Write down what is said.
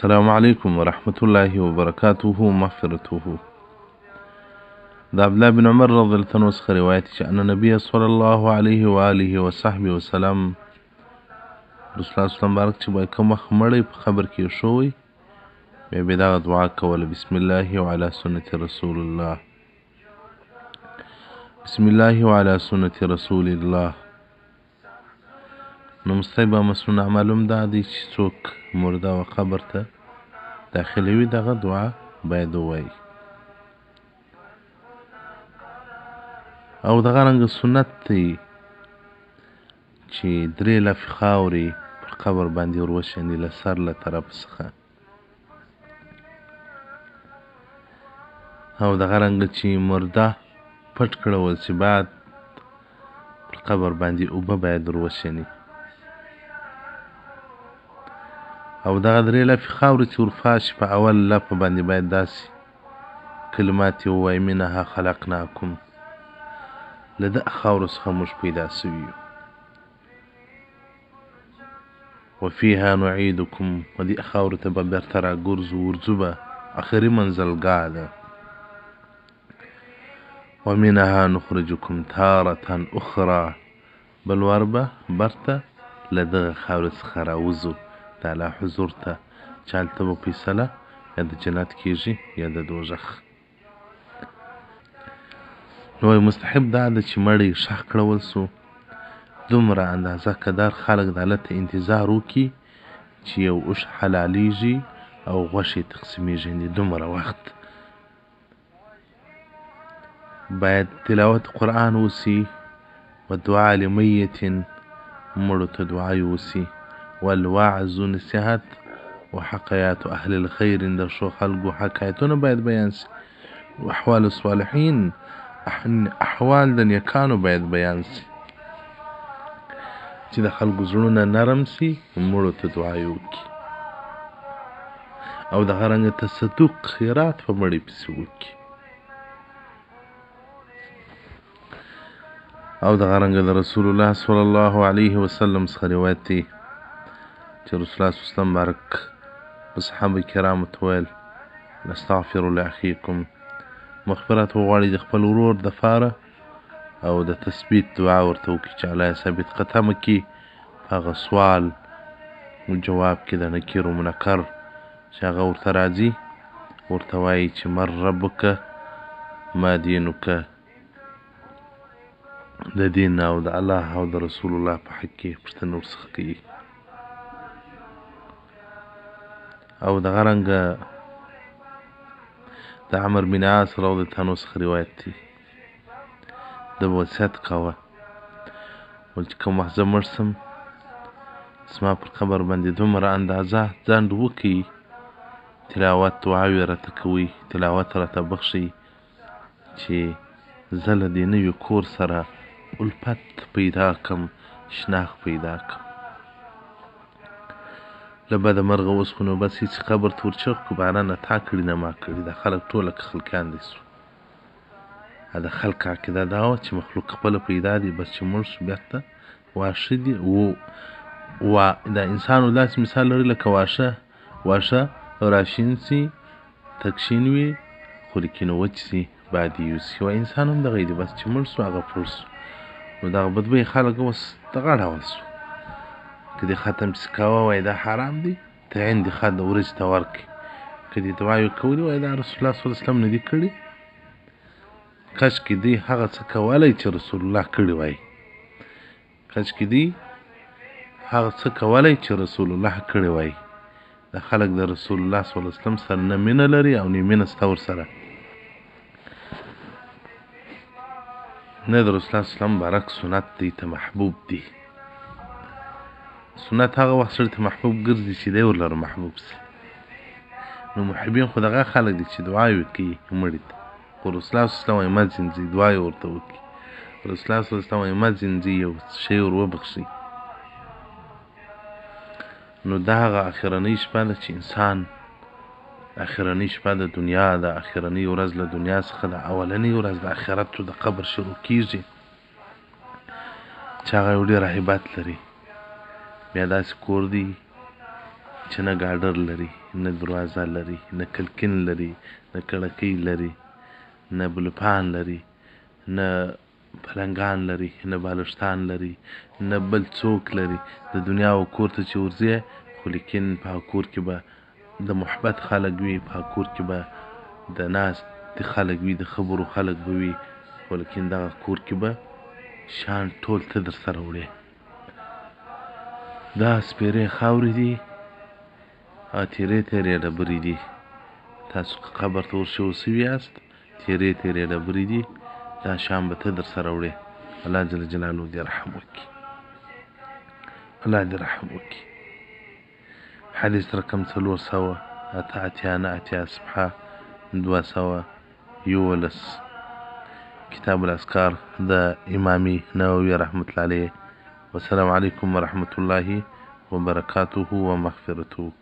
السلام علیکم ورحمة الله وبرکاته ومغفرته. د عبدالله بن عمر رضی الله عنه څخه روایت چې ان نبی صلی الله علیه و آله وصحبه وسلم، رسول الله صلی الله مبارک چې به کوم وخت مړی په قبر کې ایښوی، بیا به دغه دعا کوله: بسم الله وعلى سنة رسول الله، بسم الله وعلى سنة رسول الله. نو مستحب مسنون عمل هم دا دی چې څوک مرده و قبر ته داخلوي دغه دعا باید ووایي. او دغه رنګ سنت دی چې درې لفې خاورې پر قبر باندې ور وشیندي له سر له طرف څخه. او دغه رنګ چې مرده پټ کړول چې بعد پر قبر باندې اوبه باید ور وشیني. او دغه درې لفې خاورې چې ورفاشي په اول لفه باندې باید داسې کلمات یې ووایي: منها خلقناکم، له دغه خاورو څخه موږ پیدا شوي یو، وفیها نعیدکم، و دې خاورو ته به بېرته راګرځو، ورځو به، آخري منزلګاه ده، ومنها نخرجکم تارة اخرى، بل وار به بېرته له دغه خاورې څخه راوځو د الله حضور ته، چې هلته به فیصله یا د جنت کېږي یا د دوزخ. نو مستحب دا ده چې مړی ښخ کړول سو، دومره اندازه قدر خلک د هلته انتظار وکړي چې یو اوښ حلالېږي او غوښې تقسیمېږي، یعنې دومره وخت باید تلاوت قرآن وسي، و دعا لمیت، مړو ته دعا وسي، والوعظ نصیحت، وحکایات اهل الخیر، د ښو خلکو حکایتونه باید بیان سي، واحوال الصالحین، احوال د نیکانو باید بیان سي، چې د خلکو زړونه نرم سي، مړو ته دعا وکړي. او دغه رنګ تصدق خیرات په مړي پسې وکړي. او دغه رنګ د رسول الله صلی الله علیه وسلم څخه روایت دی چې رسول الله صلی الله علیه وسلم مبارک په صحابه کرامو ته ویل: نستغفر لاخیکم، مغفرت وغواړي د خپل ورور دپاره، او د تثبیت دعا ورته وکړي چې الله یې ثابت قدمه کړي په هغه سوال جواب کې د نکیر و منکر چې هغه ورته راځي، ورته وایي چې من ربک ما دینک، د دین او د الله او د رسول الله په حق کې پوښتنه ورڅخه کوي. او دغه رنګه د عمر بن عاص رضی الله عنه څخه روایت دی، ده به وصیت کاوه، ویل چې کوم وخت زه مړ سم زما پر قبر باندې دومره اندازه ځنډ وکړئ، تلاوت دعاوې راته کوئ، تلاوت راته بخښئ چې زه له دې نوي کور سره الفت پیدا کم، شناخت پیدا کم. له بده مرغه اوس خو نو بس هېڅ قبر ته ورچغ کړو، باره نه تا کړي نه ما کړي، دا خلک ټول لکه خلکیان دی سو. د خلک عقیده دا وه چې مخلوق خپله پیدا دی، بس چې مړ شو بېرته واښه دي. دا انسان داسې مثال لري لکه واښه، واښه راشین سي، تک شین وي، خو لیکن وچ سي، باد یې یوسي. و انسان هم دغه دی، بس چې مړ سو هغه پړ سو. نو دغه بدبویه خلک اوس دغه ډول سو، که دې ختم پسې کوه وایي دا حرام دی، تعین دې خد ورځې ته ورکړي، که دې دعاوې کولې وایي دا رسول الله صلی الله علیه وسلم نه دي کړي. کاشکې دوی هغه څه کولی چې رسول الله کړي وای، کاشکې دوی هغه څه کولی چې رسول الله کړي وای. دا خلک د رسول الله صلی الله علیه وسلم سره نه مینه لري او نه مینه سته ورسره، نه د رسول الله صلی الله علیه وسلم مبارک سنت دی ته محبوب دی. سنت هغه وخت سړي ته محبوب ګرځي چې دی ورلره محبوب سي. نو محبین خو دغه خلک دي چې دعاوې کوي مړي ته، خو رسول الله صلی الله علیه وسلم وایي مه ځینځئ، دعا یې ورته وکړي. رسول الله صلی الله علیه وسلم وایي مه ځینځئ، یو شی ور وبخښئ. نو دا هغه اخرنۍ شپه ده چې انسان، اخرنۍ شپه د دنیا ده، اخرنۍ ورځ له دنیا څخه ده، اولنۍ ورځ د آخرت د قبر شروع کېږي، چې هغه یو ډېر هیبت لري. بیا داسې کور دی چې نه ګاډر لري، نه دروازه لري، نه کلکین لري، نه کړکۍ لري، نه بلپان لري، نه پلنګان لري، نه بالښتان لري، نه بل څوک لري. د دنیا و کور ته چې ورځې، خو لیکن په هغه کور کې به د محبت خلک وي، په هغه کور کې به د ناستې خلک وي، د خبرو خلک به وي، خو لیکن دغه کور کې به شان ټول ته در سره وړې. دا سپېرې خاورې دي او تیرې تیرې ډبرې دي. تاسو که قبر ته ورشو سوي یاست، تیرې تیرې ډبرې دي، دا شان به ته در سره وړې. الله جل جلاله دې رحم وکړي، الله دې رحم وکړي. حدیث رقم 488، 89، صفحه 211، کتاب الاذکار د امامي نووي رحمت الله علیه. والسلام علیکم ورحمت الله وبرکاته ومغفرته.